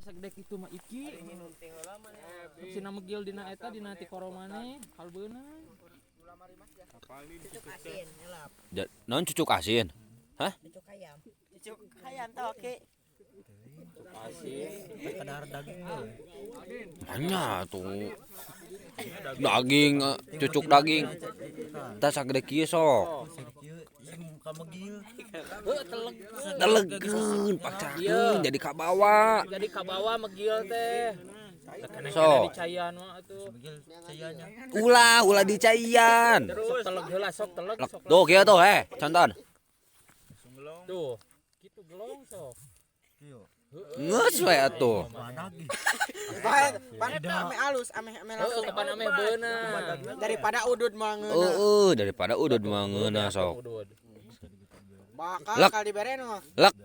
Segede kitu mah iki. Sina megil dina eta dina tikoro maneh kalbeuna. Cucuk asin, nyelap. Naon cucuk asin? Hah? Cucuk ayam. Cucuk ayam tau ke? Kadar daging deh. Hanya tuh. Daging cucuk daging. Tah sagede kieu sok. Kamegil. Telegeun, paksakeun jadi kabawa. Jadi kabawa megil teh. Sok. Dicaian mah atuh. Megil cayanya. Ulah, ulah dicaian. Terus teleg heula sok teleg sok. Tuh kieu tuh conton. Tuh. Kitu gelong sok. Geus we atuh. Pan ame alus, ame ame Heeh, kapan ame beunang. Daripada udud mah ngeunah. Heeh, daripada udud mah ngeunah sok. Bakal Lek. kal dibere mah. Lek.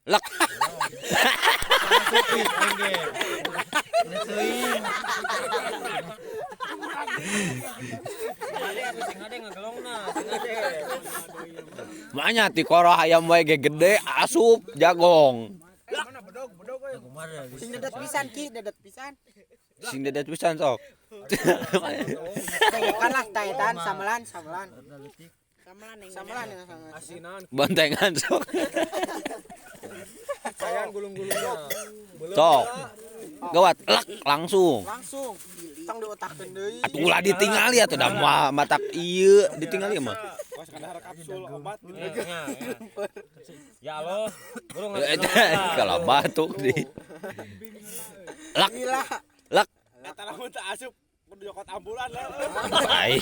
Lek. Makanya tikoro hayam wae ge gede asup jagong. Sing dedet pisan ki, dedet pisan. Sing dedet pisan sok. Tengokan lah taetan samelan samelan. Samelan ya samelan. Asinan. Bontengan sok. Sayang gulung-gulungna. Sok. Gawat lek langsung. Langsung. Tong diotakkeun deui. Atuh ulah ditingali atuh da mah matak ieu ditingali mah. Ya Allah, burung Kalau batuk di. Lek Gila. lek Eta lamun teu asup kudu nyokot ambulan lah. aing.